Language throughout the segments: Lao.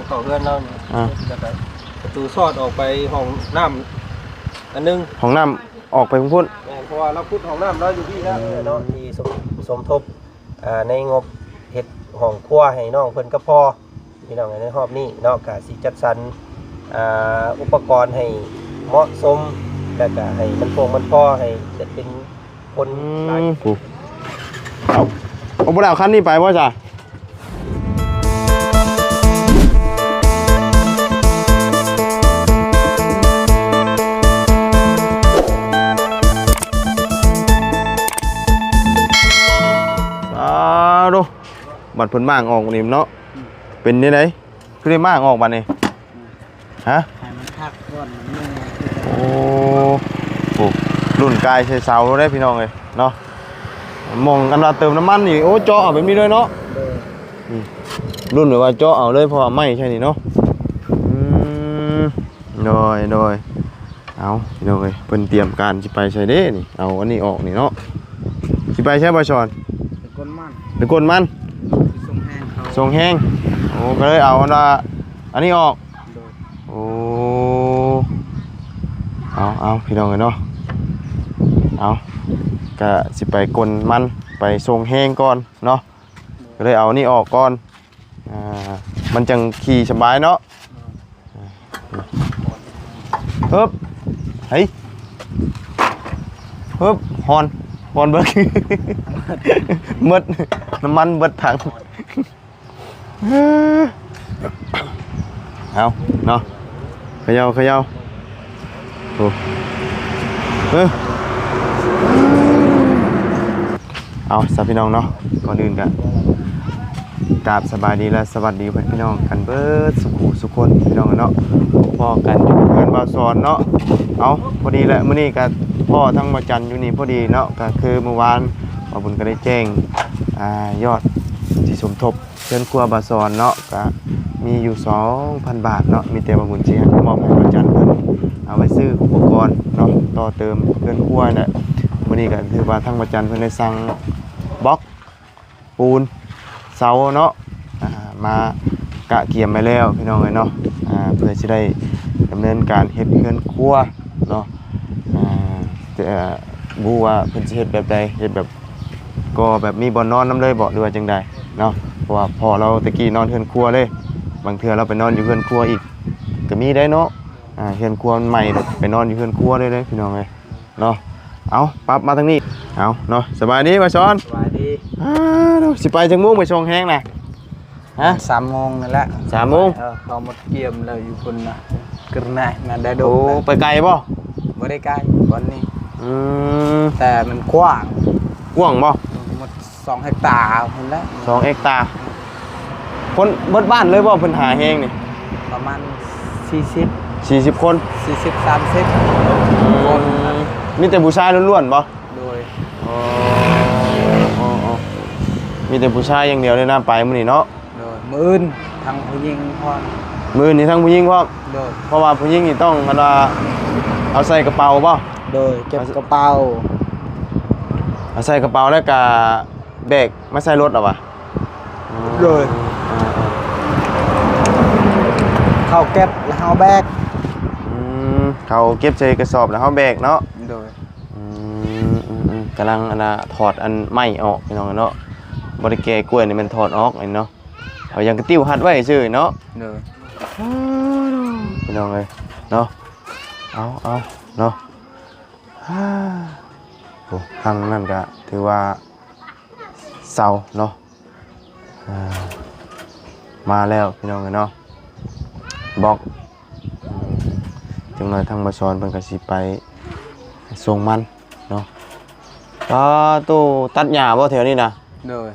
ເຂົ້າເຮືອນລາວນີ້ ອ່າ ແລ້ວກໍປະຕູສອດອອກໄປຫ້ອງນ້ຳອັນໜຶ່ງ ຫ້ອງນ້ຳອອກໄປພຸ້ນ. ແມ່ນ ເພາະວ່າລາວຂຸດຫ້ອງນ້ຳລາວຢູ່ພີ້ແລ້ວເນາະ ທີ່ສົມ ສົມທົບ ອ່າ ໃນງົບເຮັດຫ້ອງຄົວໃຫ້ນ້ອງເພິ່ນກັບພໍ່ ພີ່ນ້ອງເອີຍ ໃນຮອບນີ້ເນາະ ກະຊິຈັດສັນ ອ່າ ອຸປະກອນໃຫ້ເໝາະສົມ ແລ້ວກະໃຫ້ມັນພຽງມັນພໍ ໃຫ້ເປັນຄົນ ອືມ ຫຼາຍ ໂອ້ ເອົາ ເອົາ ບໍ່ໄດ້ເອົາຄັນນີ້ໄປບໍ່ຈ້ະ? ສາທຸ ບັດເພິ່ນມ້າງອອກນີ້ເນາະ ອືມ ເປັນແນວໃດ ຄືໄດ້ມ້າງອອກບັດນີ້? ອືມ ຮະ? ໃຫ້ມັນພັກກ່ອນ ມັນເມື່ອຍ. ໂອ້ ໂອ້ ລຸ້ນກາຍໃສ່ເສົາໂລດເດ້ ພີ່ນ້ອງເອີຍເນາະ. ໝ່ອງອັນວ່າເຕີມນ້ຳມັນນີ້ ໂອ້ ເຈາະເອົາແບບນີ້ເລີຍເນາະ. ໂດຍ ອືມ ລຸ້ນແບບວ່າເຈາະເອົາເລີຍ ເພາະວ່າໄມ້ໃສ່ນີ້ເນາະ. ອືມ ໂດຍ ໂດຍ. ເອົາ ພີ່ນ້ອງເອີຍ ເພິ່ນຕຽມການຊິໄປໃສເດ້ນີ້? ເອົາອັນນີ້ອອກນີ້ເນາະ. ຊິໄປໃສ ບ່າວສອນ? ໄປກົນມັນ ໄປກົນມັນ ໄປສົ່ງແຮງເຂົາ ສົ່ງແຮງ. ໂອ້ ກໍເລີຍເອົາອັນວ່າອັນນີ້ອອກ. ໂດຍ ໂອ້ ເອົາ ເອົາ ພີ່ນ້ອງເອີຍເນາະ. ເອົາ ກະຊິໄປກົນມັນ ໄປສົ່ງແຮງກ່ອນເນາະ. ໂດຍ ກໍເລີຍເອົາອັນນີ້ອອກກ່ອນ. ອ່າ ມັນຈັ່ງຂີ່ສະບາຍເນາະ. ອືມ ເຮີບ ເຮີຍ ເຮີບ ຮ້ອນ ຮ້ອນເບີດ ເໝິດ ນ້ຳມັນເບີດຖັງ. ເອົາເນາະ ເຂົາເຈົ້າ ເຂົາເຈົ້າ. ໂອ້ ເອີ ເອົາຊະພີ່ນ້ອງເນາະ ກ່ອນອື່ນກະກາບສະບາຍດີ ແລະ ສະຫວັດດີພໍ່ແມ່ພີ່ນ້ອງກັນເບີດສຸຂູສຸຄົນ ພີ່ນ້ອງເນາະ. ພໍ້ກັນຢູ່ເຮືອນບ່າວສອນເນາະ. ເອົາ ພໍດີແຫຼະ ມື້ນີ້ກະພໍ້ທັງບ່າວຈັນຢູ່ນີ້ພໍດີເນາະ. ກະຄືມື້ວານບ່າວບຸນກະໄດ້ແຈ້ງ ອ່າ ຍອດທີ່ສົມທົບ ເຮືອນຄົວບ່າວສອນເນາະ ກະມີຢູ່ສອງພັນບາດເນາະ. ມີແຕ່ວ່າບຸນຊິມອບໃຫ້ອາຈານເພິ່ນເອົາໄວ້ຊື້ອຸປະກອນເນາະ ຕໍ່ເຕີມເຮືອນຄົວແຫຼະ. ມື້ນີ້ກະຖືວ່າທາງອາຈານເພິ່ນໄດ້ສັ່ງບລັອກ ປູນ ເສົາເນາະ ອ່າ ມາກະກຽມໄວ້ແລ້ວ ພີ່ນ້ອງເອີຍເນາະ. ອ່າ ເພື່ອຊິໄດ້ດຳເນີນການເຮັດເຮືອນຄົວເນາະ. ອ່າ ແຕ່ບໍ່ຮູ້ວ່າເພິ່ນຊິເຮັດແບບໃດ ເຮັດແບບ ກໍແບບມີບ່ອນນອນນຳເລີຍບໍ ຫຼືວ່າຈັ່ງໃດເນາະ? ເພາະວ່າພໍ່ລາວແຕ່ກີ້ນອນເຮືອນຄົວເດ້ ບາງເທື່ອລາວໄປນອນຢູ່ເຮືອນຄົວອີກກໍມີໄດ໋ເນາະ. ອ່າ ເຮືອນຄົວມັນໃໝ່ ໄປນອນຢູ່ເຮືອນຄົວເລີຍເດ້ ພີ່ນ້ອງເອີຍເນາະ. ເອົາ ປັບມາທາງນີ້ ເອົາເນາະ. ສະບາຍດີບ່າວສອນ ສະບາຍດີ. ອ້າວ ຊິໄປຈັກໂມງໄປສົ່ງແຮງນະ? ຮະ? ສາມໂມງນີ້ແຫຼະ ສາມໂມງ. ເອີ ເຂົາໝົດກຽມແລ້ວຢູ່ພຸ້ນນະ ກຶນນະ ນະໄດ້ດົນ. ໂອ້ ໄປໄກບໍ່? ບໍ່ໄດ້ໄກ ບ່ອນນີ້. ອືມ ແຕ່ມັນກວ້າງ. ກວ້າງບໍ່? ໝົດສອງເຮັກຕາພຸ້ນແຫຼະ ສອງເຮັກຕາ. ຄົນເບິດບ້ານເລີຍບໍ່ ເພິ່ນຫາແຮງນີ້? ປະມານສີ່ສິບ ສີ່ສິບຄົນ ສີ່ສິບ ສາມສິບຄົນ. ອືມ ມີແຕ່ຜູ້ຊາຍລ້ວນໆບໍ່? ໂດຍ. ອໍ ອໍ ອໍ ມີແຕ່ຜູ້ຊາຍຢ່າງດຽວເລີຍນະ ໄປມື້ນີ້ເນາະ. ໂດຍ ມື້ອື່ນທັງຜູ້ຍິງພ້ອມ. ມື້ອື່ນນີ້ທັງຜູ້ຍິງພ້ອມ? ໂດຍ. ເພາະວ່າຜູ້ຍິງນີ້ຕ້ອງ ອັນວ່າ ເອົາໃສ່ກະເປົາບໍ່? ໂດຍ ເກັບກະເປົາ ເອົາໃສ່ກະເປົາແລ້ວກະແບກມາໃສ່ລົດເອົາຫວາ? ໂດຍ. ເອີ ເອີ ເອີ ເຂົາເກັບແລ້ວເຮົາແບກ. ອືມ ເຂົາເກັບໃສ່ກະສອບແລ້ວເຮົາແບກເນາະ. ໂດຍ. ອືມ ອືມ ອືມ ກຳລັງ ອັນນ່າ ຖອດອັນໄມ້ອອກ ພີ່ນ້ອງເນາະ. ບໍ່ໄດ້ແກ່ກ້ວຍນີ້ ແມ່ນຖອດອອກນີ້ເນາະ. ເອົາຫຍັງກະຕິ້ວຮັດໄວ້ຊື່ເນາະ. ໂດຍ. ພີ່ນ້ອງເອີຍເນາະ. ເອົາ ເອົາເນາະ. ໂອ້ ທາງນັ້ນກະຖືວ່າເຊົາເນາະ. ອ່າ ມາແລ້ວ ພີ່ນ້ອງເອີຍເນາະ ບລັອກ. ອືມ ຈັກໜ້ອຍທາງບ່າວສອນເພິ່ນກະຊິໄປສົ່ງມັນເນາະ. ປາໂຕ ຕັດຫຍ້າບໍ່ແຖວນີ້ນະ? ໂດຍ.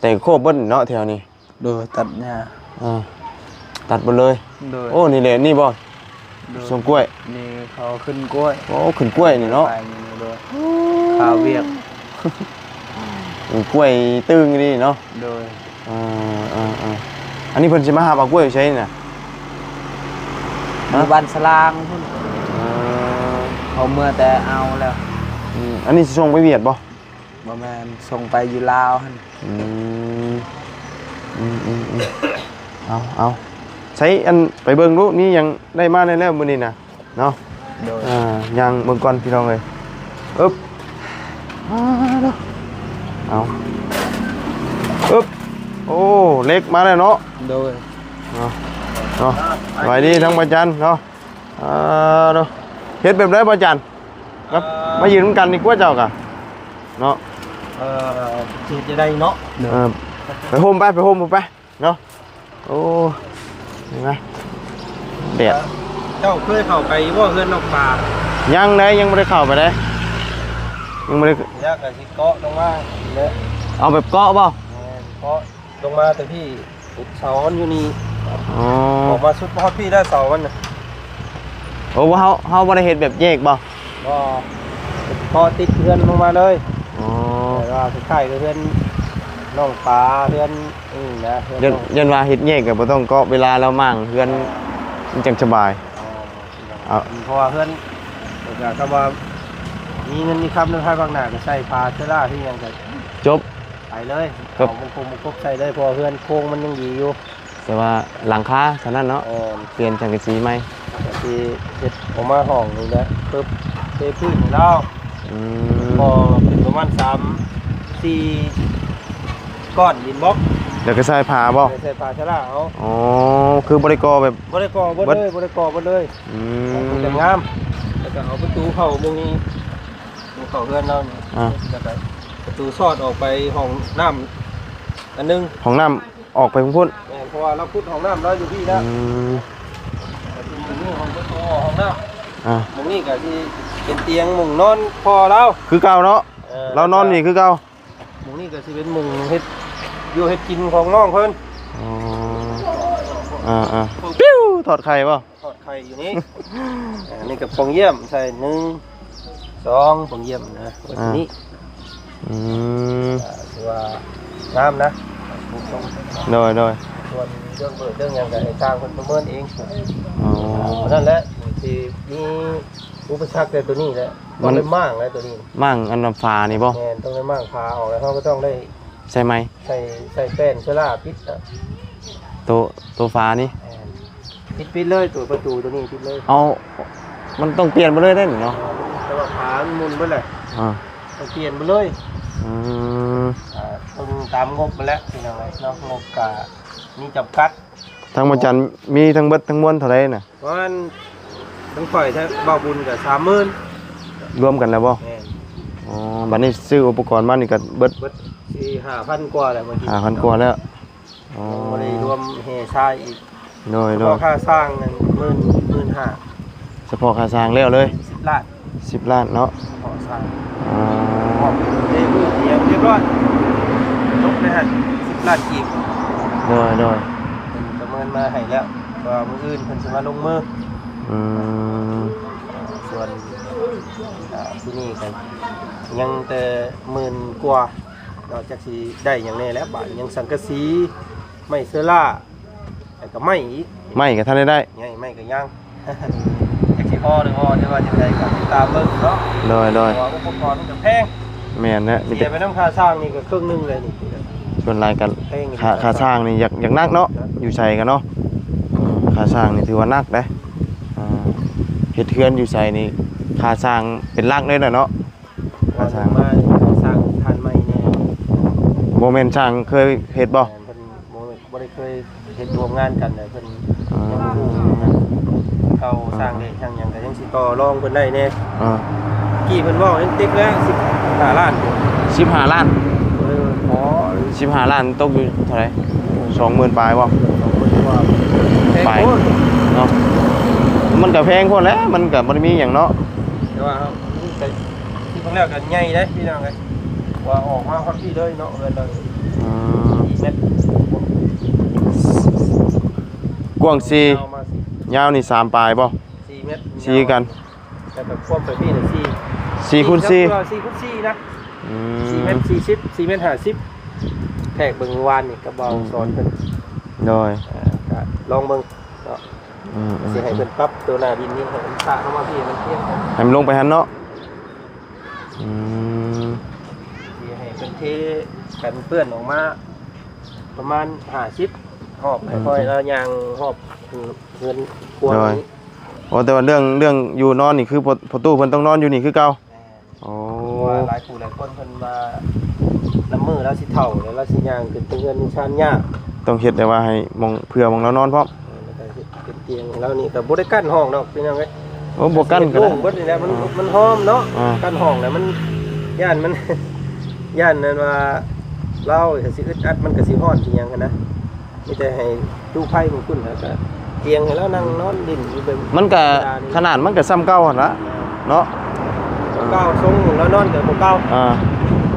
ແຕ່ໂຄບເບິດເນາະແຖວນີ້. ໂດຍ ຕັດຫຍ້າ. ອ່າ ຕັດເບິດເລີຍ. ໂດຍ. ໂອ້ ນີ້ແຫຼະ ນີ້ບໍ່? ໂດຍ. ສວນກ້ວຍນີ້ ເຂົາຂຶ້ນກ້ວຍ. ໂອ້ ຂຶ້ນກ້ວຍນີ້ເນາະ. ໄປນີ້ໂດຍ ຄາວຽກ ໂອ້ ກ້ວຍຕຶງນີ້ເນາະ. ໂດຍ. ເອີ ເອີ ເອີ ອັນນີ້ເພິ່ນຊິມາຮັບເອົາກ້ວຍຢູ່ໃສນະ? ຢູ່ ຮະ? ບ້ານສະລາງພຸ້ນ. ເອີ ເຂົາເມືອແຕ່ເອົາແລ້ວ. ອືມ ອັນນີ້ຊິສົ່ງໄປຫວຽດບໍ່? ບໍ່ແມ່ນ ສົ່ງໄປຢູ່ລາວຫັ້ນ. ອືມ ອືມ ອືມ ອືມ ເອົາ ເອົາ ໃສ ອັນ ໄປເບິ່ງດູ ມີຫຍັງໄດ້ມາແດ່ແລ້ວມື້ນີ້ນະ ເນາະ. ໂດຍ ອ່າ ຍ່າງເບິ່ງກ່ອນພີ່ນ້ອງເອີຍ. ອຶບ ອ່າ ເນາະ ເອົາ ອຶບ ໂອ້ ເຫຼັກມາແລ້ວເນາະ. ໂດຍ ເນາະ ເນາະ ສະບາຍດີທາງພະອາຈານເນາະ. ອ່າ ເນາະ ເຮັດແບບໃດພະອາຈານ? ມາ ເອີ ມາຢືນນຳກັນດີກວ່າເຈົ້າກະເນາະ. ເອີ ເຮັດຈັ່ງໃດເນາະ? ເອີ ໄປໂຮມໄປ ໄປໂຮມພຸ້ນໄປເນາະ. ໂອ້ ເຫັນໄໝ ແດດ. ເຈົ້າເຄີຍເຂົ້າໄປບໍ່ເຮືອນນ້ອງປາ? ຍັງເດ້ ຍັງບໍ່ໄດ້ເຂົ້າໄປເດ້ ຍັງບໍ່ໄດ້. ແລ້ວກະຊິເກາະລົງມາເລີຍ ເອົາແບບເກາະບໍ່? ແມ່ນ ເກາະລົງມາແຕ່ພີ້ ເສົາມັນຢູ່ນີ້. ອໍ ອອກມາສຸດຮອດພີ້ແລ້ວເສົາມັນນະ. ໂອ້ ເຮົາ ເຮົາບໍ່ໄດ້ເຮັດແບບແຍກບໍ່? ບໍ່ ເກາະຕິດເຮືອນລົງມາເລີຍ. ອໍ ແບບວ່າຄ້າຍໆກັບເຮືອນນ້ອງປາ ເຮືອນ ອືມ ນະ ເຮືອນ ຢ້ານ ນ້ອງ ຢ້ານວ່າເຮັດແຍກກໍບໍ່ຕ້ອງເກາະ ເວລາລາວມ້າງເຮືອນ ເອີ ມັນຈັ່ງສະບາຍ. ອໍ ເອົາ ເພາະວ່າເຮືອນ ກໍ ກໍ ຄຳວ່າມີເງິນມີຄຳໃນພາຍພາກໜ້າ ກໍໃສ່ຝາເຊື້ອລາທີ່ຫຍັງກໍຈົບ ໄປເລີຍ. ເອົາມຸງຄົງມຸງກົບໃສ່ເລີຍ ເພາະວ່າເຮືອນໂຄງມັນຍັງດີຢູ່ ແຕ່ວ່າຫຼັງຄາເທົ່ານັ້ນເນາະ. ແມ່ນ ປ່ຽນສັງກະສີໃໝ່ ກະຊິເຮັດອອກມາຫ້ອງນີ້ແຫຼະ ປຶບ ເທພື້ນໃຫ້ລາວ. ອືມ ກໍເປັນປະມານສາມສີ່ກ້ອນດິນບລັອກ ແລ້ວກໍໃສ່ຝາບໍ່? ໃສ່ຝາຊະລາເອົາ. ອໍ ຄືບໍ່ໄດ້ກໍ່ແບບ ບໍ່ໄດ້ກໍ່ເບິດເລີຍ ບໍ່ໄດ້ກໍ່ເບິດເລີຍ. ອືມ ມັນຈະງາມ ແລ້ວກໍເອົາປະຕູເຂົ້າມຸງນີ້ ມຸງເຂົ້າເຮືອນລາວນີ້. ອ່າ ແລ້ວກໍປະຕູສອດອອກໄປຫ້ອງນ້ຳອັນໜຶ່ງ ຫ້ອງນ້ຳ ອອກໄປພຸ້ນ. ແມ່ນ ເພາະວ່າລາວຂຸດຫ້ອງນ້ຳລາວຢູ່ພີ້ແລ້ວ. ອືມ ກໍຊິມີຫ້ອງປະຕູຫ້ອງນ້ຳ. ອ່າ ໝ່ອງນີ້ກໍຊິເປັນຕຽງໝ່ອງນອນພໍ່ລາວຄືເກົ່າເນາະ. ເອີ ລາວນອນນີ້ຄືເກົ່າ. ໝ່ອງນີ້ກໍຊິເປັນໝ່ອງເຮັດຢູ່ເຮັດກິນຂອງນ້ອງເພິ່ນ. ອໍ ອ່າໆ ປິວ ທອດໄຂ່ບໍ່? ທອດໄຂ່ຢູ່ນີ້. ອັນນີ້ກໍປ່ອງຢ້ຽມໃສ່ ໜຶ່ງ ສອງ ປ່ອງຢ້ຽມນະ ໄວ້ທີ່ນີ້. ອືມ ກໍຖືວ່າງາມນະ. ໂດຍໆ ສ່ວນເລື່ອງເບີດເລື່ອງຫຍັງກໍໃຫ້ຊ່າງເພິ່ນປະເມີນເອງ. ອໍ ເທົ່ານັ້ນແຫຼະ ທີ່ມີອຸປະສັກແຕ່ຕົວນີ້ແຫຼະ. ມັນ ຕ້ອງໄດ້ມ້າງແຫຼະຕົວນີ້ ມ້າງອັນນຳຝານີ້ບໍ່? ແມ່ນ ຕ້ອງໄດ້ມ້າງຝາອອກ ແລ້ວເຮົາກໍຕ້ອງໄດ້ໃສ່ໃໝ່ ໃສ່ ໃສ່ແປ້ນເຊື້ອລາປິດ. ໂຕ ໂຕຝານີ້? ແມ່ນ ປິດ ປິດເລີຍ ຕົວປະຕູຕົວນີ້ປິດເລີຍ. ເອົາ ມັນຕ້ອງປ່ຽນເບິດເລີຍເດ້ເນາະ. ແຕ່ວ່າຝາມັນໝຸ່ນເບິດແຫຼະ. ອ່າ ຕ້ອງປ່ຽນເບິດເລີຍ. ອືມ ອ່າ ເບິ່ງຕາມງົບຫັ້ນແຫຼະພີ່ນ້ອງເອີຍເນາະ ງົບກະມີຈຳກັດ. ທາງພະອາຈານມີທັງເບິດທັງມວນເທົ່າໃດນະ? ປະມານ ທັງຂ້ອຍທັງບ່າວບຸນກໍສາມໝື່ນ ລວມກັນແລ້ວບໍ່? ແມ່ນ. ອໍ ບັດນີ້ຊື້ອຸປະກອນມານີ້ກໍເບິດ ເບິດສີ່ຫ້າພັນກວ່າແລ້ວ ເມື່ອກີ້ ຫ້າພັນກວ່າແລ້ວ. ອໍ ຍັງບໍ່ໄດ້ລວມແຮ່ຊາຍອີກ. ໂດຍໆ ສະເພາະຄ່າສ້າງນັ້ນໝື່ນ ໝື່ນຫ້າ ສະເພາະຄ່າສ້າງແລ້ວເລີຍ ສິບລ້ານ. ສິບລ້ານເນາະ. ເພາະສ້າງ ອໍ ເທພື້ນຕຽງຮຽບຮ້ອຍ ຈົບເລີຍຫັ້ນ ສິບລ້ານກີບ. ໂດຍໆ ເພິ່ນປະເມີນມາໃຫ້ແລ້ວ ວ່າມື້ອື່ນເພິ່ນຊິມາລົງມື. ອືມ ສ່ວນ ອ່າ ທີ່ນີ້ກໍຍັງແຕ່ໝື່ນກວ່າເນາະ ຈັກຊິໄດ້ຫຍັງແດ່ແຫຼະ. ບາດຍັງສັງກະສີ ໄມ້ເຊື້ອລາ ແລ້ວກໍໄມ້ອີກ ໄມ້ກໍທັນໄດ້ໄດ້ ໄມ້ ໄມ້ກໍຍັງ ຈັກຊິພໍຫຼືບໍ່ ຫຼືວ່າຈັ່ງໃດກໍຕິດຕາມເບິ່ງເນາະ. ໂດຍໆ ເພາະວ່າອຸປະກອນມັນກໍແພງ. ແມ່ນແຫຼະ ມີແຕ່ ເສຍໄປນຳຄ່າຊ່າງນີ້ກໍເຄິ່ງໜຶ່ງເລີຍນີ້. ສ່ວນຫຼາຍກໍ ແພງຢູ່ ຄ່າ ຄ່າຊ່າງນີ້ຢາກ ຢາກໜັກເນາະ ຢູ່ໃສກໍເນາະ. ເອີ ຄ່າຊ່າງນີ້ຖືວ່າໜັກເດ້. ອ່າ ເຮັດເຮືອນຢູ່ໃສນີ້ ຄ່າຊ່າງເປັນຫຼັກເລີຍແຫຼະເນາະ. ວ່າ ຄ່າຊ່າງ ມາສ້າງທ່ານໃໝ່ແດ່ ບໍ່ແມ່ນຊ່າງເຄີຍເຮັດບໍ່? ແມ່ນ ເພິ່ນບໍ່ ບໍ່ໄດ້ເຄີຍເຮັດຮ່ວມງານກັນເລີຍ ເພິ່ນ ອໍ ຍັງບໍ່ຮູ້ນະ. ເຂົາ ອໍ ສ້າງເດະຊ່າງຫຍັງກໍຍັງຊິຕໍ່ລອງເພິ່ນໄດ້ແດ່. ອໍ ກີ້ເພິ່ນເວົ້າຍັງຕິດແລ້ວ ສິບຫ້າລ້ານ. ສິບຫ້າລ້ານ? ເອີ ອໍ ສິບຫ້າລ້ານຕົກຢູ່ເທົ່າໃດ? ສອງໝື່ນປາຍບໍ່? ສອງໝື່ນກວ່າ ແພງ ປາຍ ໂພດເນາະ. ມັນກໍແພງໂພດແຫຼະ ມັນກໍບໍ່ໄດ້ມີຫຍັງເນາະ. ແຕ່ວ່າເຮົາ ທີ່ເບິ່ງແລ້ວກໍໃຫຍ່ເດ້ພີ່ນ້ອງເອີຍ ວ່າອອກມາຮອດພີ້ເລີຍເນາະ ເຮືອນເຮົາ. ອືມ ສີ່ແມັດ ກວ້າງສີ່ ຍາວມາສີ່ ຍາວນີ້ສາມປາຍບໍ່? ສີ່ແມັດ ສີ່ຄືກັນ. ແລ້ວກໍຄວາມໄປພີ້ນະ ສີ່ ສີ່ຄູນສີ່ ສີ່ຄູນສີ່ນະ. ອືມ ສີ່ແມັດສີ່ສິບ ສີ່ແມັດຫ້າສິບ ແທກເບິ່ງວານນີ້ກັບບ່າວ ອືມ ສອນເພິ່ນ. ໂດຍ ເອີ ກໍລອງເບິ່ງເນາະ. ອືມ ອືມ ຊິໃຫ້ເພິ່ນປັບຕົວໜ້າດິນນີ້ ໃຫ້ມັນສະເຂົ້າມາພີ້ ໃຫ້ມັນພຽງກັນ ໃຫ້ມັນລົງໄປຫັ້ນເນາະ. ອືມ ຊິໃຫ້ເພິ່ນເທກັນເປື້ອນອອກມາປະມານຫ້າສິບຮອບ ໃຫ້ ອືມ ຄ່ອຍລະຍ່າງຮອບ ເຮືອນຄົວ ໂດຍ ນີ້. ໂອ້ ແຕ່ວ່າເລື່ອງ ເລື່ອງຢູ່ນອນນີ້ ຄືພໍ່ ພໍ່ຕູ້ເພິ່ນຕ້ອງນອນຢູ່ນີ້ຄືເກົ່າ? ແມ່ນ. ໂອ້ ເພາະວ່າຫຼາຍຜູ້ຫຼາຍຄົນເພິ່ນວ່າ ລະເມີລາວຊິເຖົ້າແລ້ວ ລາວຊິຍ່າງຂຶ້ນໄປເຮືອນເຮືອນຊານຍາກ. ຕ້ອງເຮັດແບບວ່າໃຫ້ໝ່ອງ ເພື່ອໝ່ອງລາວນອນພ້ອມ. ເອີ ແລ້ວກໍເຮັດເປັນຕຽງໃຫ້ລາວນີ້ ກໍບໍ່ໄດ້ກັ້ນຫ້ອງດອກ ພີ່ນ້ອງເອີຍ. ໂອ້ ບໍ່ກັ້ນກໍໄດ້ ໂລ່ງເບິດນີ້ແຫຼະ ມັນ ອ່າ ມັນຫອມເນາະ. ອ່າ ກັ້ນຫ້ອງແລ້ວມັນ ຢ້ານມັນ ຢ້ານນັ້ນວ່າ ລາວຊິອຶດອັດ ມັນກໍຊິຮ້ອນຊິຫຍັງຫັ້ນນະ. ມີແຕ່ໃຫ້ຕູ້ໄຟໝູ່ພຸ້ນ ແລ້ວກໍຕຽງໃຫ້ລາວນັ່ງນອນຫຼິ້ນຢູ່ແບບ ມັນກໍ ທຳມະດານີ້ ຂະໜາດມັນກໍສ່ຳເກົ່າຫັ້ນລະເນາະ. ບໍ່ເກົ່າ ຊົງຂອງລາວນອນກໍບໍ່ເກົ່າ. ອ່າ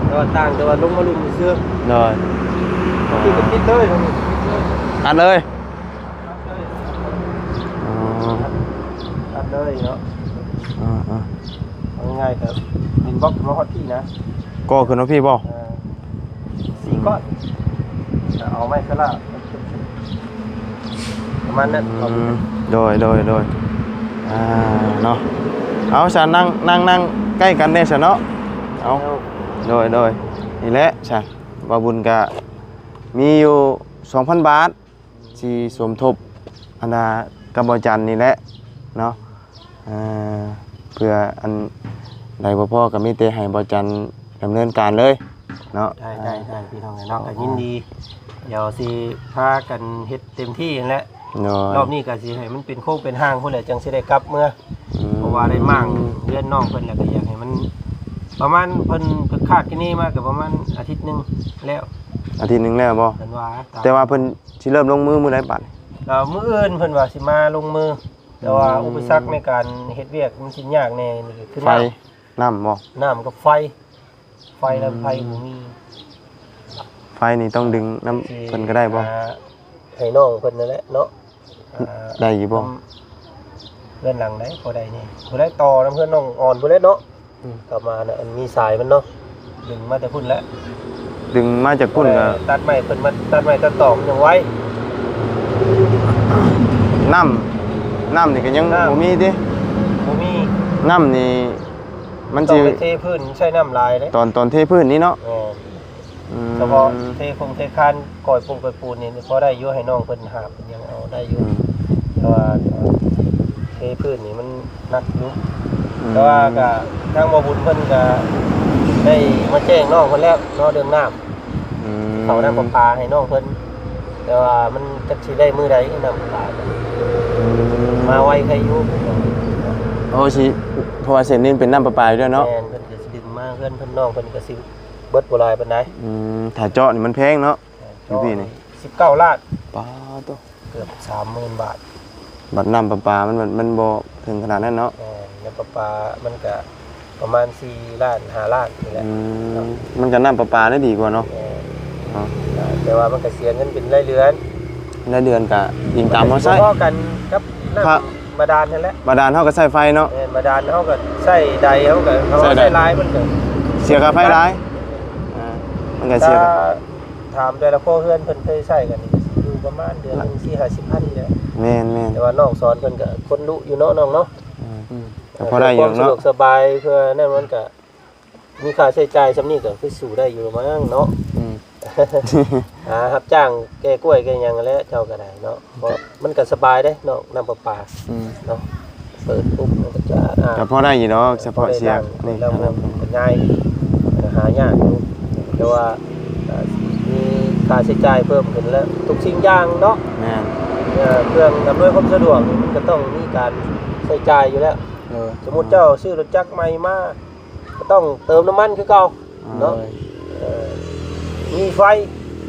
ແຕ່ວ່າຕ່າງແຕ່ວ່າລົງມາລຸ່ມຊື່. ໂດຍ ທີ່ກໍຕິດເລີຍ ອັດເລີຍ. ອໍ ອັດເລີຍເນາະ. ອ່າໆ ເອົາງ່າຍໆ ກໍດິນບລັອກມາຮອດພີ້ນະ. ກໍຂຶ້ນມາພີ້ບໍ່? ເອີ ສີ່ກ້ອນ ເອົາໄມ້ສະຫຼາບ ປະມານນັ້ນ. ອືມ ໂດຍ ໂດຍ ໂດຍ ອ່າ ເນາະ. ເອົາຊະ ນັ່ງ ນັ່ງ ນັ່ງໃກ້ກັນແດ່ຊະເນາະ. ເອົາ ເອົາ ໂດຍ ໂດຍ ນີ້ແຫຼະຊະ ບ່າວບຸນກະມີຢູ່ສອງພັນບາດ ຊິສົມທົບອັນນ່າກັບບ່າວຈັນນີ້ແຫຼະເນາະ. ເອີ ເພື່ອອັນໃດບໍ່ພໍກໍມີແຕ່ໃຫ້ບ່າວຈັນດຳເນີນການເລີຍເນາະ. ໄດ້ ໄດ້ ໄດ້ ພີ່ນ້ອງເນາະ ກໍຍິນດີ. ດຽວຊິພາກັນເຮັດເຕັມທີ່ຫັ້ນແຫຼະ. ໂດຍ ລອບນີ້ກໍຊິໃຫ້ມັນເປັນໂຄ້ງເປັນຮ່າງພຸ້ນແຫຼະ ຈັ່ງຊິໄດ້ກັບເມືອ. ອືມ ເພາະວ່າໄດ້ມ້າງເຮືອນນ້ອງເພິ່ນ ແລ້ວກໍຢາກໃຫ້ມັນປະມານ ເພິ່ນກໍຄາດຄະເນມາກໍປະມານອາທິດໜຶ່ງແລ້ວ. ອາທິດໜຶ່ງແລ້ວບໍ່? ເພິ່ນວ່າ ແຕ່ວ່າເພິ່ນ ຊິເລີ່ມລົງມືມື້ໃດບາດນີ້? ກໍມື້ອື່ນເພິ່ນວ່າຊິມາລົງມື ແຕ່ວ່າ ອືມ ອຸປະສັກໃນການເຮັດວຽກມັນຊິຍາກແດ່ ນີ້ຄື ໄຟ ນ້ຳ ນ້ຳບໍ່? ນ້ຳກັບໄຟ ໄຟແລ້ວ ອືມ ໄຟບໍ່ມີ. ໄຟນີ້ຕ້ອງດຶງນຳເພິ່ນກໍໄດ້ບໍ່? ຫາໃຫ້ນ້ອງເພິ່ນນັ້ນແຫຼະເນາະ. ອ່າ ໄດ້ຢູ່ບໍ່? ນຳເຮືອນຫຼັງໃດພໍໄດ້ແດ່ ຜູ້ໃດຕໍ່ນຳເຮືອນນ້ອງອ່ອນພຸ້ນແຫຼະເນາະ. ອືມ ເຂົ້າມານະ ອັນມີສາຍມັນເນາະ ດຶງມາແຕ່ພຸ້ນແຫຼະ ດຶງມາຈາກພຸ້ນກໍ ຕັດໄມ້ເພິ່ນມາຕັດໄມ້ຕັດຕອກມັນຍັງໄວ. ນ້ຳ ນ້ຳນີ້ກໍຍັງ ນ້ຳ ບໍ່ມີຕິ? ບໍ່ມີ. ນ້ຳນີ້ມັນ ຕ້ອງ ຊິໄປເທພື້ນ ໃຊ້ນ້ຳຫຼາຍເດ້ ຕອນ ຕອນເທພື້ນນີ້ເນາະ. ແມ່ນ. ອືມ ສະເພາະເທຄົງເທຄານ ກ່ອຍປົງກ່ອຍປູນນີ້ພໍໄດ້ຢູ່ ໃຫ້ນ້ອງເພິ່ນຫາບເພິ່ນຫຍັງເອົາໄດ້ຢູ່. ອືມ ແຕ່ວ່າເທພື້ນນີ້ມັນໜັກຢູ່. ອືມ ແຕ່ວ່າກໍທາງໝໍບຸນເພິ່ນກໍໄດ້ມາແຈ້ງນ້ອງເພິ່ນແລ້ວເນາະ ເລື່ອງນ້ຳ. ອືມ ເຂົ້ານ້ຳປະປາໃຫ້ນ້ອງເພິ່ນ ແຕ່ວ່າມັນຈັກຊິໄດ້ມື້ໃດນ້ຳປະປາ. ອືມ ມາໄວໃຄຢູ່. ໂອ້ ຊິ ເພາະວ່າເສັ້ນນີ້ເປັນນ້ຳປະປາຢູ່ແລ້ວເນາະ. ແມ່ນ ເພິ່ນກໍຊິດຶງມາເຮືອນເພິ່ນ ນ້ອງເພິ່ນກໍຊິ ເບິດບໍ່ຫຼາຍປານໃດ. ອືມ ຖ້າເຈາະນີ້ມັນແພງເນາະ ເຈາະຢູ່ພີ້ນີ້ ສິບເກົ້າລ້ານ. ປາດໂທ້ ເກືອບສາມໝື່ນບາດ. ບັດນ້ຳປະປາມັນ ມັນ ມັນບໍ່ເຖິງຂະໜາດນັ້ນເນາະ. ແມ່ນ ນ້ຳປະປາມັນກະປະມານສີ່ລ້ານ ຫ້າລ້ານນີ້ແຫຼະ. ອືມ ມັນກະນ້ຳປະປາໄດ້ດີກວ່າເນາະ. ແມ່ນ ເນາະ ແຕ່ວ່າມັນກະເສຍເງິນເປັນລາຍເດືອນ ລາຍເດືອນກະອີງຕາມເຮົາໃຊ້ ບໍ່ພໍກັນກັບນ້ຳ ບາດານຫັ້ນແຫຼະ. ບາດານເຮົາກໍໃຊ້ໄຟເນາະ. ແມ່ນ ບາດານເຮົາກໍໃຊ້ໃດ ເຮົາກໍ ເຮົາໃຊ້ຫຼາຍ ມັນກໍເສຍຄ່າໄຟຫຼາຍ. ອ່າ ມັນກໍເສຍ ຖ້າຖາມແຕ່ລະຄົວເຮືອນເພິ່ນເຄີຍໃຊ້ກັນນີ້ ກໍຊິຢູ່ປະມານເດືອນໜຶ່ງສີ່ຫ້າສິບພັນນີ້ແຫຼະ. ແມ່ນໆ ແຕ່ວ່ານ້ອງສອນເພິ່ນກໍຄົນດຸຢູ່ເນາະ ນ້ອງເນາະ. ອືມ ກໍພໍໄດ້ຢູ່ເນາະ ເພື່ອຄວາມສະດວກສະບາຍ ເພື່ອນັ້ນມັນກໍ ມີຄ່າໃຊ້ຈ່າຍສ່ຳນີ້ກໍຄືສູ້ໄດ້ຢູ່ມັ້ງເນາະ. ອືມ ຫາຮັບຈ້າງແກ່ກ້ວຍແກ່ຫຍັງຫັ້ນແຫຼະ ເຈົ້າກໍໄດ້ເນາະ ເພາະມັນກໍສະບາຍເດ້ນ້ອງ ນ້ຳປະປາ ອືມ ເນາະ ເປີດປຸບມັນກໍຈະ ອ່າ ກໍພໍໄດ້ຢູ່ດອກ ສະເພາະສຽກນີ້ ນ້ຳມັນກໍງ່າຍ ກໍຫາຍາກຢູ່ ແຕ່ວ່າ ອ່າ ມີຄ່າໃຊ້ຈ່າຍເພີ່ມຂຶ້ນແລ້ວ ທຸກສິ່ງຢ່າງເນາະ. ແມ່ນ ເອີ ເຄື່ອງອຳນວຍຄວາມສະດວກນີ້ ມັນກໍຕ້ອງມີການໃຊ້ຈ່າຍຢູ່ແລ້ວ. ໂດຍ ສົມມຸດເຈົ້າຊື້ລົດຈັກໃໝ່ມາ ກໍຕ້ອງເຕີມນ້ຳມັນຄືເກົ່າເນາະ. ໂດຍ ເອີ ມີໄຟ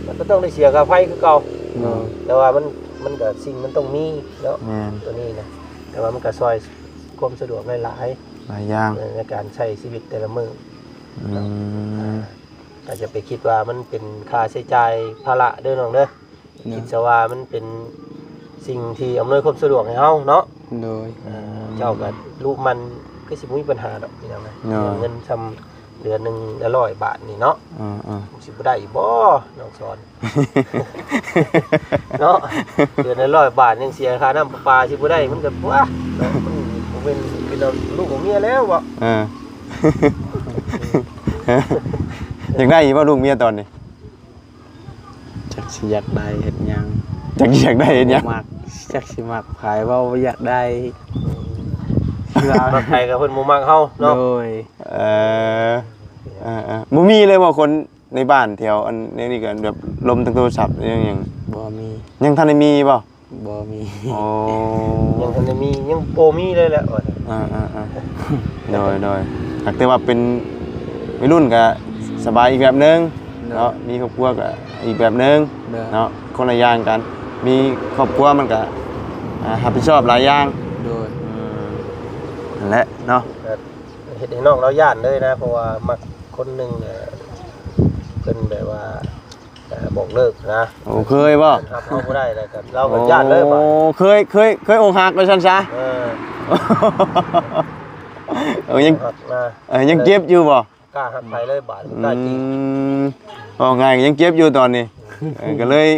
ມັນກໍຕ້ອງໄດ້ເສຍຄ່າໄຟຄືເກົ່າ. ໂດຍ ແຕ່ວ່າມັນ ມັນກໍສິ່ງມັນຕ້ອງມີເນາະ. ແມ່ນ ຕົວນີ້ນະ ແຕ່ວ່າມັນກໍຊ່ອຍຄວາມສະດວກໄດ້ຫຼາຍ ຫຼາຍຢ່າງ ເອີ ໃນການໃຊ້ຊີວິດແຕ່ລະມື້. ອືມ ອ່າ ກໍຢ່າໄປຄິດວ່າມັນເປັນຄ່າໃຊ້ຈ່າຍພາລະເດີນ້ອງເດີ. ເນາະ ຄິດຊະວ່າມັນເປັນສິ່ງທີ່ອຳນວຍຄວາມສະດວກໃຫ້ເຮົາເນາະ. ໂດຍ ເອີ ເຈົ້າກໍລຸໝັ່ນ ຄືຊິບໍ່ມີບັນຫາດອກ ພີ່ນ້ອງເອີຍ. ເງິນຊ່ຳເດືອນໜຶ່ງລະຮ້ອຍບາດນີ້ເນາະ. ເອີໆ ຊິບໍ່ໄດ້ອີກບໍ່ ນ້ອງສອນ ເນາະ ເດືອນລະຮ້ອຍບາດ ຍັງເສຍຄ່ານ້ຳປະປາ ຊິບໍ່ໄດ້ ມັນກໍ ວ້າ ເນາະ ມັນບໍ່ແມ່ນ ເປັນລູກຂອງເມຍແລ້ວບໍ? ເອີ ຢາກໄດ້ອີກບໍ່ ລູກເມຍຕອນນີ້? ຈັກຊິຢາກໄດ້ເຮັດຫຍັງ ຈັກຊິຢາກໄດ້ເຮັດຫຍັງ ບໍ່ມັກ ຈັກຊິມັກໃຜ ເວົ້າບໍ່ຢາກໄດ້ ຄືວ່າ ມັກໃຜກໍເພິ່ນບໍ່ມັກເຮົາເນາະ ໂດຍ ເອີ ເອີໆ ບໍ່ມີເລີຍບໍ່ ຄົນໃນບ້ານແຖວອັນນີ້ກໍແບບລົມທາງໂທລະສັບຫຍັງ ບໍ່ມີ ຍັງທັນໄດ້ມີບໍ່? ບໍ່ມີ ອໍ ຍັງທັນໄດ້ມີ ຍັງບໍ່ມີເລີຍແຫຼະ ອ່າໆໆ ໂດຍໆ ຫາກແຕ່ວ່າເປັນໄວລຸ້ນກໍສະບາຍອີກແບບໜຶ່ງເນາະ ມີຄອບຄົວກໍອີກແບບໜຶ່ງເນາະ ຄົນລະຢ່າງກັນ ມີຄອບຄົວມັນກໍ ອ່າ ຮັບຜິດຊອບຫຼາຍຢ່າງ ໂດຍ ອືມ ນັ້ນແຫຼະເນາະ ເຮັດໃຫ້ນ້ອງລາວຢ້ານເລີຍນະ ເພາະວ່າມັກຄົນໜຶ່ງ ເອີ ເພິ່ນແບບວ່າ ເອີ ບອກເລີກນະ ໂອ້ ເຄີຍບໍ່? ເພິ່ນຮັບເຮົາບໍ່ໄດ້ແລ້ວກໍ ລາວກໍຢ້ານເລີຍບາດ ໂອ້ ເຄີຍ ເຄີຍ ເຄີຍອົກຫັກວ່າຊັ້ນຊະ ເອີ ເອີ ຍັງ ຮັກນະ ເອີ ຍັງເຈັບຢູ່ບໍ່? ກ້າຮັກໃຜເລີຍບາດ ບໍ່ກ້າຈີບ ອືມ ເວົ້າງ່າຍກໍຍັງເຈັບຢູ່ຕອນນີ້ ເອີ ກໍເລີຍ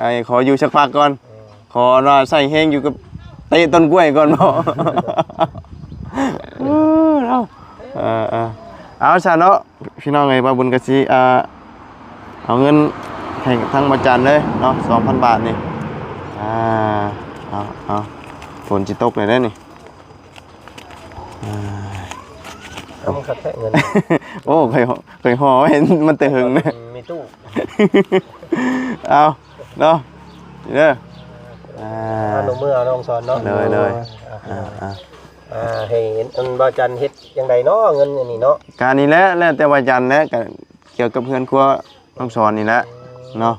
ໄອ້ ຂໍຢູ່ສັກພັກກ່ອນ ເອີ ຂໍວ່າໃຊ້ແຮງຢູ່ກັບເຕະຕົ້ນກ້ວຍກ່ອນບໍ ເອີ ເນາະ ເອີໆ ເອົາຊະເນາະ ພີ່ນ້ອງເອີຍ ບ່າວບຸນກໍຊິ ອ່າ ເອົາເງິນໃຫ້ທາງບ່າວຈັນເລີຍເນາະ ສອງພັນບາດນີ້ ອ່າ ເອົາໆ ຝົນຊິຕົກແລ້ວເດ້ນີ້ ອ່າ ເອົາ ມັນຄັກແທ້ເງິນ ໂອ້ ຂ້ອຍ ຂ້ອຍຫໍ່ໄວ້ມັນແຕ່ເຫິງນະ ມີຕູ້ ເອົາເນາະ ເດີ ອ່າ ອະນຸໂມທະນານ້ອງສອນເນາະ ໂດຍໆ ອ່າ ອ່າ ອ່າ ໃຫ້ອັນບ່າວຈັນເຮັດຈັ່ງໃດເນາະ ເງິນອັນນີ້ເນາະ ກະນີ້ແຫຼະ ແລ້ວແຕ່ບ່າວຈັນແຫຼະ ກະກ່ຽວກັບເຮືອນຄົວນ້ອງສອນນີ້ແຫຼະເນາະ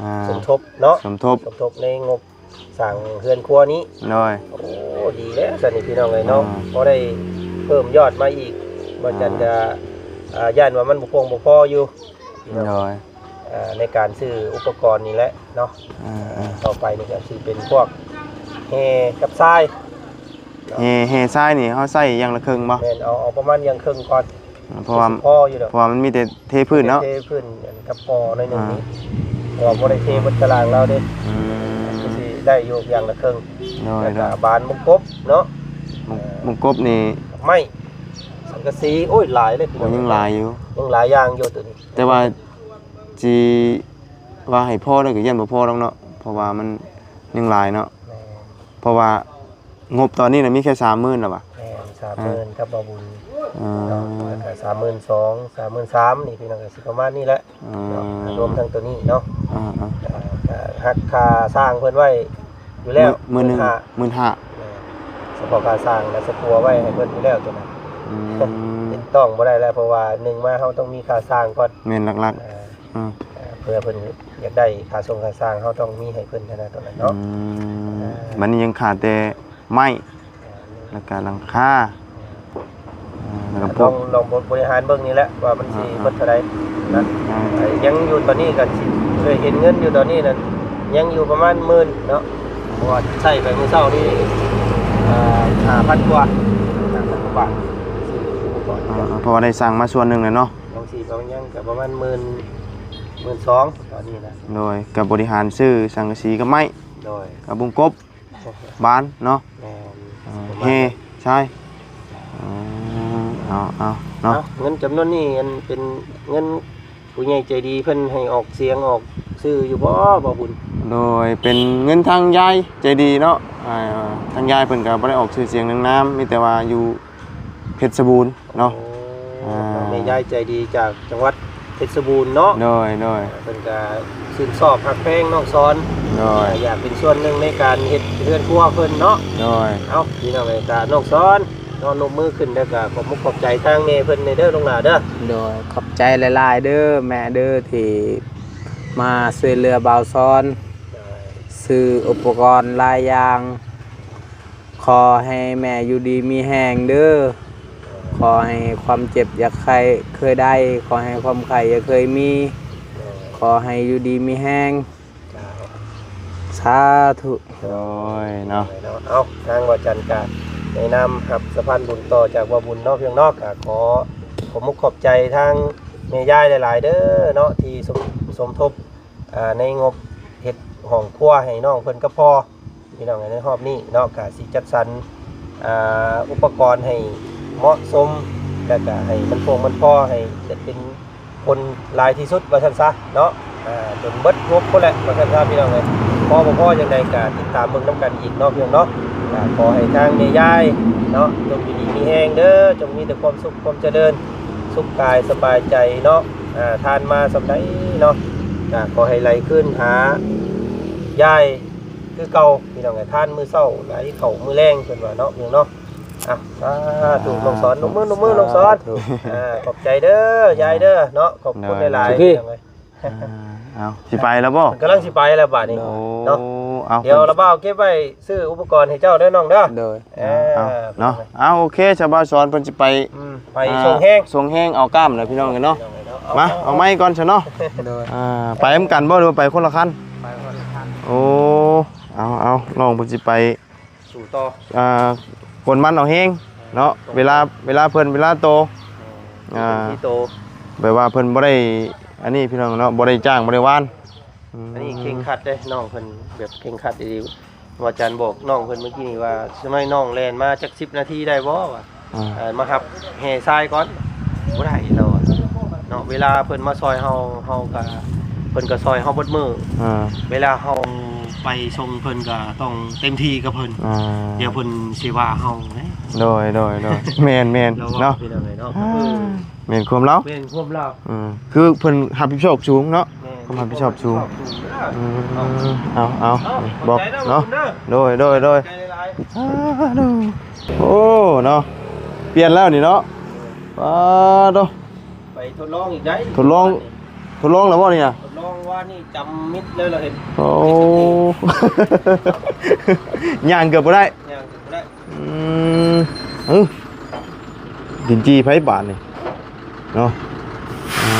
ອ່າ ສົມທົບເນາະ ສົມທົບ ສົມທົບໃນງົບສ້າງເຮືອນຄົວນີ້ ໂດຍ ໂອ້ ດີແລ້ວຊັ້ນນີ້ພີ່ນ້ອງເອີຍເນາະ ອ່າ ພໍໄດ້ເພີ່ມຍອດມາອີກ ບ່າວຈັນ ອ່າ ກໍ ອ່າ ຢ້ານວ່າມັນບໍ່ພຽງບໍ່ພໍຢູ່ ໂດຍ ອ່າ ໃນການຊື້ອຸປະກອນນີ້ແຫຼະເນາະ ອ່າໆ ຕໍ່ໄປນີ້ກໍຊິເປັນພວກແຮ່ກັບຊາຍ ແຮ່ ແຮ່ຊາຍນີ້ເຮົາໃຊ້ຢ່າງລະເຄິ່ງບໍ່? ແມ່ນ ເອົາ ເອົາປະມານຢ່າງເຄິ່ງກ່ອນ ເພາະວ່າ ພໍຢູ່ດອກ ເພາະວ່າມັນມີແຕ່ເທພື້ນເນາະ ເທພື້ນກັບກໍໜ້ອຍໜຶ່ງນີ້ ອ່າ ເພາະວ່າບໍ່ໄດ້ເທເບິດຕາລາງລາວເດ້ ອືມ ກໍຊິໄດ້ຢູ່ຢ່າງລະເຄິ່ງ ໂດຍ ແລ້ວກໍບານມຸງກົບເນາະ ມຸງ ມຸງກົບນີ້ ໄມ້ ສັງກະສີ ໂອ້ຍ ຫຼາຍເດ້ ໂອ້ຍ ຍັງຫຼາຍຢູ່ ຍັງຫຼາຍຢ່າງຢູ່ໂຕນີ້ ແຕ່ວ່າຊິວ່າໃຫ້ພໍແລ້ວກໍຢ້ານບໍ່ພໍດອກເນາະ ເພາະວ່າມັນຍັງຫຼາຍເນາະ ແມ່ນ ເພາະວ່າ ງົບຕອນນີ້ນະມີແຄ່ສາມໝື່ນແລ້ວຫວາ? ແມ່ນ ສາມໝື່ນ ອ່າ ກັບບ່າວບຸນ ອ່າ ເນາະ ແລ້ວກໍສາມໝື່ນສອງ ສາມໝື່ນສາມ ນີ້ພີ່ນ້ອງ ກໍຊິປະມານນີ້ແຫຼະ ອ່າ ເນາະ ລວມທັງໂຕນີ້ເນາະ ອ່າໆ ກໍຫັກຄ່າຊ່າງເພິ່ນໄວ້ຢູ່ແລ້ວ ໝື່ນ ໝື່ນໜຶ່ງ ໝື່ນຫ້າ ໝື່ນຫ້າ ແມ່ນ ສະເພາະຄ່າຊ່າງ ແລະ ສະກົວໄວ້ໃຫ້ເພິ່ນຢູ່ແລ້ວໂຕນັ້ນ ອືມ ຕິດຕ້ອງບໍ່ໄດ້ແລ້ວ ເພາະວ່າໜຶ່ງມາເຮົາຕ້ອງມີຄ່າຊ່າງກ່ອນ ແມ່ນ ຫຼັກໆ ອ່າ ອືມ ເພື່ອເພິ່ນຢາກໄດ້ຄ່າສົ່ງຄ່າຊ່າງ ເຮົາຕ້ອງມີໃຫ້ເພິ່ນຫັ້ນນະ ໂຕນັ້ນເນາະ ອືມ ອ່າ ບັດນີ້ຍັງຂາດແຕ່ໄມ້ ອ່າ ແລ້ວກະຫຼັງຄາ ອ່າ ແລ້ວກະພວກ ລອງ ລອງບໍລິຫານເບິ່ງນີ້ແຫຼະ ວ່າມັນຊິ ອ່າ ເບິດເທົ່າໃດນະ ອ່າ ຍັງຢູ່ຕອນນີ້ກະຊິເຄີຍເຫັນເງິນຢູ່ຕອນນີ້ນະ ຍັງຢູ່ປະມານໝື່ນເນາະ ເພາະວ່າໃຊ້ໄປມື້ເຊົ້ານີ້ ເອີ ຫ້າພັນກວ່າ ຫ້າພັນກວ່າບາດ ຊື້ອຸປະກອນ ອ່າ ເພາະວ່າໄດ້ສ້າງມາສ່ວນໜຶ່ງແລ້ວເນາະ ຍັງຊິປະມານ ຍັງກະປະມານໝື່ນ ໝື່ນສອງຕອນນີ້ນະ ໂດຍ ກະບໍລິຫານຊື້ສັງກະສີກັບໄມ້ ໂດຍ ກັບບຸງກົບ ບານເນາະ ແມ່ນ ເອີ ປະມານ ແຮ່ ຊາຍ ເອີ ເອົາ ເອົາເນາະ ເອົາ ເງິນຈຳນວນນີ້ ອັນ ເປັນເງິນຜູ້ໃຫຍ່ໃຈດີເພິ່ນໃຫ້ອອກສຽງອອກຊື່ຢູ່ບໍ່ ບ່າວບຸນ? ໂດຍ ເປັນເງິນທາງຍາຍໃຈດີເນາະ ອ່າ ທາງຍາຍເພິ່ນກໍບໍ່ໄດ້ອອກຊື່ສຽງນຽງນາມ ມີແຕ່ວ່າຢູ່ ເພັດຊະບູນເນາະ ໂອ້ ອ່າ ແມ່ຍາຍໃຈດີຈາກຈັງຫວັດເພັດຊະບູນເນາະ ໂດຍ ໂດຍ ເພິ່ນກະຊື່ນຊອບຮັກແພງນ້ອງສອນ ໂດຍ ຢາກເປັນສ່ວນໜຶ່ງໃນການເຮັດເຮືອນຄົວເພິ່ນເນາະ ໂດຍ ເອົ້າ ພີ່ນ້ອງເອີຍ ກະນ້ອງສອນເນາະ ນົບມືຂຶ້ນ ແລ້ວກະຂອບມຸກຂອບໃຈທາງແມ່ເພິ່ນແດ່ເດີ ນ້ອງຫຼ້າເດີ ໂດຍ ຂອບໃຈຫຼາຍໆເດີ ແມ່ເດີທີ່ມາຊ່ວຍເຫຼືອບ່າວສອນ ໂດຍ ຊື້ອຸປະກອນຫຼາຍຢ່າງ ຂໍໃຫ້ແມ່ຢູ່ດີມີແຮງເດີ ຂໍໃຫ້ຄວາມເຈັບຢ່າໄຂ້ເຄີຍໄດ້ ຂໍໃຫ້ຄວາມໄຂ້ຢ່າເຄີຍມີ ຂໍໃຫ້ຢູ່ດີມີແຮງ ສາທຸ ໂດຍເນາະ ເອົາ ທາງບ່າວຈັນກະໃນນາມຮັບສະພານບຸນຕໍ່ຈາກບ່າວບຸນເນາະ ພີ່ນ້ອງເນາະ ກະຂໍຂອບມຸກຂອບໃຈທາງແມ່ຍາຍຫຼາຍໆເດີເນາະ ທີ່ສົມ ສົມທົບ ອ່າ ໃນງົບເຮັດຫ້ອງຄົວໃຫ້ນ້ອງເພິ່ນກັບພໍ່ ພີ່ນ້ອງເອີຍ ໃນຮອບນີ້ເນາະ ກະຊິຈັດສັນ ອ່າ ອຸປະກອນໃຫ້ເໝາະສົມ ແລ້ວກະໃຫ້ມັນພຽງມັນພໍ ໃຫ້ເປັນຜົນຫຼາຍທີ່ສຸດວ່າຊັ້ນຊະເນາະ ອ່າ ຈົນເບິດງົບພຸ້ນແຫຼະ ວ່າຊັ້ນຊະພີ່ນ້ອງເອີຍ. ພໍບໍ່ພໍຈັ່ງໃດກະຕິດຕາມເບິ່ງນຳກັນອີກເນາະ ພີ່ນ້ອງເນາະ. ອ່າ ຂໍໃຫ້ທາງແມ່ຍາຍເນາະ ຈົ່ງຢູ່ດີມີແຮງເດີ ຈົ່ງມີແຕ່ຄວາມສຸກຄວາມຈະເລີນ ສຸກກາຍສະບາຍໃຈເນາະ. ອ່າ ທານມາສ່ຳໃດເນາະ ກະຂໍໃຫ້ໄຫຼຄືນຫາຍາຍຄືເກົ່າ ພີ່ນ້ອງເອີຍ. ທານມື້ເຊົ້າ ໄຫຼເຂົ້າມື້ແລງ ເພິ່ນວ່າເນາະ ພີ່ນ້ອງເນາະ. ອ່າ ສາທຸ ອ່າ ນ້ອງສອນ ນົບມື ນົບມື ນ້ອງສອນ. ສາທຸ ອ່າ ຂອບໃຈເດີ ຍາຍເດີເນາະ ຂອບຄຸນຫຼາຍໆ ພີ່ນ້ອງເອີຍ. ອ່າ ເອົາ ຊິໄປແລ້ວບໍ່? ກຳລັງຊິໄປແລ້ວບາດນີ້ ໂອ້ ເນາະ. ເອົາ ດຽວລະບ່າວເກັບໄວ້ຊື້ອຸປະກອນໃຫ້ເຈົ້າເດີນ້ອງເດີ. ໂດຍ ເອີ ເອົາເນາະ. ເອົາ ໂອເຄ ຊາວບ່າວສອນເພິ່ນຊິໄປ ອືມ ໄປ ອ່າ ສົ່ງແຮງ ສົ່ງແຮງເອົາກ້າມນະ ພີ່ນ້ອງເອີຍເນາະ. ມາ ເອົາໄມ້ກ່ອນຊະເນາະ. ໂດຍ ອ່າ ໄປນຳກັນບໍ່ ຫຼືວ່າໄປຄົນລະຄັນ? ໄປຄົນລະຄັນ. ໂອ້ ເອົາ ເອົາ ນ້ອງເພິ່ນຊິໄປ ສູ້ຕໍ່ ອ່າ ກົນມັນເອົາແຮງເນາະ. ເອີ ເວລາ ເວລາເພິ່ນ ເວລາໂຕ ເອີ ອ່າ ເປັນທີ່ໂຕ ແບບວ່າເພິ່ນບໍ່ໄດ້ອັນນີ້ ພີ່ນ້ອງເນາະ ບໍ່ໄດ້ຈ້າງ ບໍ່ໄດ້ວານ. ອືມ ອັນນີ້ເຄັ່ງຄັດເດ້ ນ້ອງເພິ່ນແບບເຄັ່ງຄັດອີ່ຫຼີ. ອາຈານບອກນ້ອງເພິ່ນມື້ກີ້ນີ້ວ່າ ສະໄໝນ້ອງແລ່ນມາຈັກສິບນາທີໄດ້ບໍ່ ວ່າ ອ່າ ເອີ ມາຮັບແຮ່ຊາຍກ່ອນ ບໍ່ໄດ້ລາວວ່າເນາະ. ເວລາເພິ່ນມາຊ່ອຍເຮົາ ເຮົາກະ ເພິ່ນກະຊ່ອຍເຮົາເບິດມື້ ອ່າ ເວລາເຮົາໄປສົ່ງເພິ່ນກະຕ້ອງເຕັມທີ່ກັບເພິ່ນ ອ່າ ດຽວເພິ່ນຊິວ່າເຮົາເດ້. ໂດຍ ໂດຍ ໂດຍ ແມ່ນໆ ລາວເວົ້າເນາະ ພີ່ນ້ອງເອີຍເນາະ. ອ່າ ເອີ ແມ່ນຄວາມລາວ ແມ່ນຄວາມລາວ. ເອີ ຄືເພິ່ນຮັບຜິດຊອບສູງເນາະ ແມ່ນ ຄວາມຮັບຜິດຊອບສູງ. ອືມ ເອົາ ເອົາ ເອົາ ບອກເນາະ. ໂດຍ ໂດຍ ໂດຍ ຂອບໃຈເດີ ຂອບໃຈຫຼາຍໆ. ອ່າ ໂດຍ ໂອ້ ເນາະ ປ່ຽນແລ້ວນີ້ເນາະ. ປາດໂທ້ ໄປທົດລອງອີກໄດ໋ ທົດລອງ ທົດລອງແລ້ວບໍ່ນີ້ນະ? ທົດລອງວານນີ້ຈຳມິດເລີຍ ລາວເຫັນ. ໂອ້ ຍ່າງເກືອບບໍ່ໄດ້ ຍ່າງເກືອບບໍ່ໄດ້. ອືມ ເອີ ກິນຈີ່ໃຜບາດນີ້ເນາະ. ອ່າ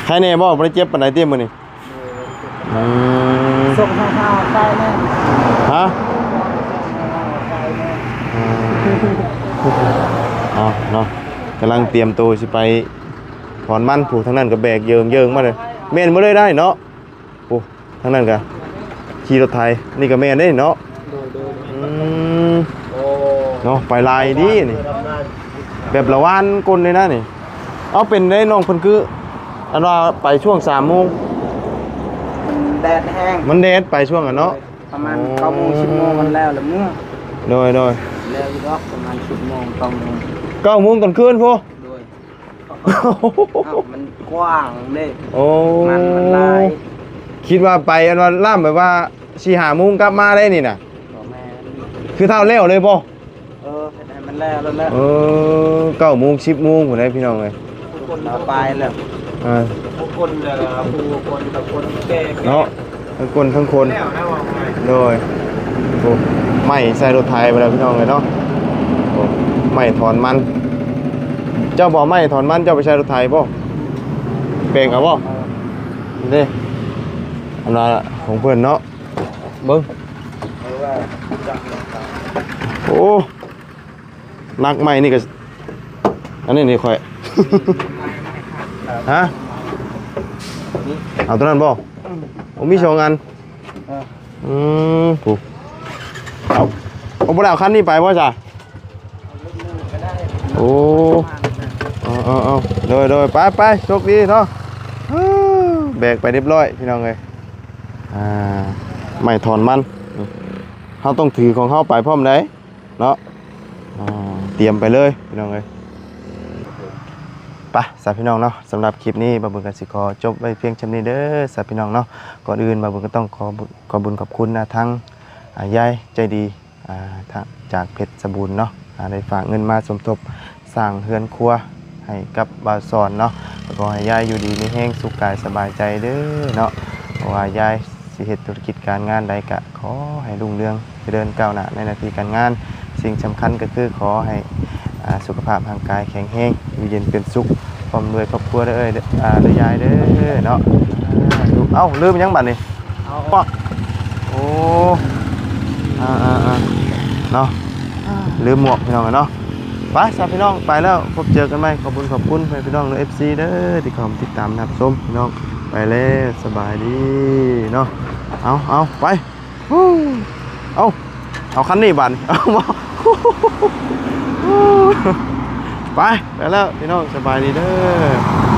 ໃຄແນ່ບໍ່? ບໍ່ໄດ້ເຈັບປານໃດຕິມື້ນີ້? ອືມ ສົ່ງໃຫ້ເຮົາໄປແນ່. ຮະ? ອືມ ເອົາເນາະ ກຳລັງຕຽມໂຕຊິໄປຖອນມັນ. ຜູ້ທາງນັ້ນກໍແບກເຢິງໆມາເລີຍ. ແມ່ນບໍ່ເລີຍໄດ໋ເນາະ. ໂອ້ ທາງນັ້ນກະຂີ່ລົດໄຖ ນີ້ກະແມ່ນເດ້ເນາະ. ໂດຍ ໂດຍ ອືມ ໂອ້ ເນາະ ໄປຫຼາຍດີນີ້ ແບບລະຫວ່ານກົ້ນເລີຍນະນີ້. ເອົາ ເປັນໄດ໋ນ້ອງເພິ່ນ ຄືອັນວ່າໄປຊ່ວງສາມໂມງ? ມັນແດດແຮງ ມັນແດດໄປຊ່ວງນັ້ນເນາະ. ປະມານ ໂອ້ ເກົ້າໂມງ ສິບໂມງ ມັນແລ້ວລະເມືອ. ໂດຍ ໂດຍ ແລ້ວຢູ່ດອກ ປະມານ ສິບໂມງ ເກົ້າໂມງ ເກົ້າໂມງຕອນຄືນພຸ້ນ. ໂດຍ ເອົ້າ ມັນກວ້າງເດ້. ໂອ້ ມັນ ມັນຫຼາຍ. ຄິດວ່າໄປອັນວ່າລ່ຳແບບວ່າສີ່ຫ້າໂມງກັບມາໄດ້ນີ້ນະ. ບໍ່ແມ່ນ ຄືເທົ່າແລ້ວເລີຍບໍ່? ເອີ ເຮັດໃຫ້ມັນແລ້ວແລ້ວແຫຼະ. ເອີ ເກົ້າໂມງ ສິບໂມງພຸ້ນເດ້ພີ່ນ້ອງເອີຍ. ເອົາໄປແລ້ວ ເອີ ບາງຄົນ ເອີ ຜູ້ຄົນກັບຄົນແກ່ເນາະ. ທັງກົ້ນທັງຄົນ ໂດຍ. ໂອ້ ໄມ້ໃສ່ລົດໄຖໄປແລ້ວພີ່ນ້ອງເອີຍເນາະ. ໂອ້ ໄມ້ຖອນມັນ. ເຈົ້າບໍ່ເອົາໄມ້ຖອນມັນ ເຈົ້າໄປໃສ່ລົດໄຖບໍ່? ແບກເອົາບໍ່? ນີ້ເດ້ ອັນວ່າຂອງເພິ່ນເນາະ. ເບິ່ງ ໂອ້ ນັກໄມ້ນີ້ກໍ ອັນນີ້ນີ້ຂ້ອຍ ຮະ ເອົາຕົວນັ້ນບໍ່? ໂອ້ ມີສອງອັນ. ເອີ ອືມ ຜູ້ ເອົາ ເອົາ ບໍ່ໄດ້ເອົາຄັນນີ້ໄປບໍ່ຊະ? ໂອ້ ເອົາ ເອົາ ເອົາ ໂດຍ ໂດຍ ໄປ ໄປ ໂຊກດີເນາະ. ແບກໄປຮຽບຮ້ອຍພີ່ນ້ອງເອີຍ. ອ່າ ໄມ້ຖອນມັນ ເຮົາຕ້ອງຖືຂອງເຮົາໄປພ້ອມໃດ ເນາະ. ອ່າ ຕຽມໄປເລີຍພີ່ນ້ອງເອີຍ. ໄປຊະພີ່ນ້ອງເນາະ ສຳລັບຄລິບນີ້ ບ່າວບຸນກໍຊິຂໍຈົບໄວ້ພຽງຊ່ຳນີ້ເດີຊະພີ່ນ້ອງເນາະ. ກ່ອນອື່ນ ບ່າວບຸນກໍຕ້ອງຂໍບຸນ ຂອບບຸນຂອບຄຸນນະ ທາງ ອາ ຍາຍໃຈດີ ອາ ທາງຈາກເພັດສະບູນເນາະ ອາ ໄດ້ຝາກເງິນມາສົມທົບ ສ້າງເຮືອນຄົວໃຫ້ກັບບ່າວສອນເນາະ. ກໍຂໍໃຫ້ຍາຍຢູ່ດີມີແຮງ ສຸກກາຍສະບາຍໃຈເດີເນາະ. ບໍ່ວ່າຍາຍຊິເຮັດທຸລະກິດການງານໃດ ກະຂໍໃຫ້ຮຸ່ງເຮືອງຈະເລີນກ້າວໜ້າໃນໜ້າທີ່ການງານ. ສິ່ງສຳຄັນກໍຄືຂໍໃຫ້ ອາ ສຸຂະພາບຮ່າງກາຍແຂງແຮງ ຢູ່ເຢັນເປັນສຸກ ພ້ອມດ້ວຍຄອບຄົວເດີ ເອີຍ ເດີ ອາ ເດີຍາຍເດີເນາະ. ເອົ້າ ລືມຫຍັງບາດນີ້? ເອົາ ໂອ້ ອ່າໆໆ ເນາະ ລືມໝວກພີ່ນ້ອງເນາະ. ໄປຊະພີ່ນ້ອງ ໄປແລ້ວ ພົບເຈີກັນໃໝ່. ຂອບຄຸນ ຂອບຄຸນພີ່ນ້ອງເດີ ເອັຟຊີເດີ ທີ່ເຂົ້າມາຕິດຕາມຮັບຊົມພີ່ນ້ອງ. ໄປແລ້ວ ສະບາຍດີເນາະ. ເອົາ ເອົາ ໄປ ເອົາ ເອົາຄັນນີ້ບາດນີ້ ເອົາ ໄປ ໄປແລ້ວພີ່ນ້ອງ ສະບາຍດີເດີ.